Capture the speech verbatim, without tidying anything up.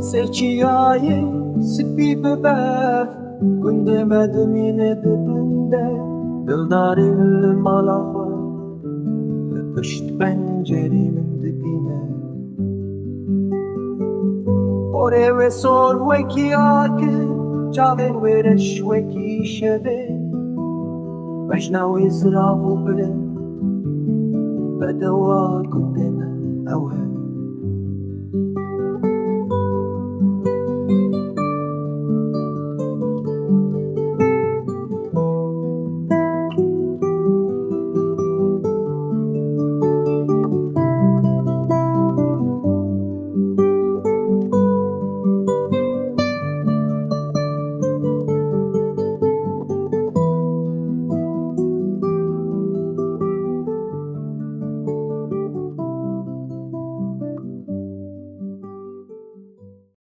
Sê çiyayê spî bi berf, gundê me dimîne di bin de, dildarî li mala xwe, li pişt pencerê min dibîne. Porê wê sor wekî akê, çavên wê reş wekî şevê, bejna wê zirav û bilind, bedewa gundê me ew e.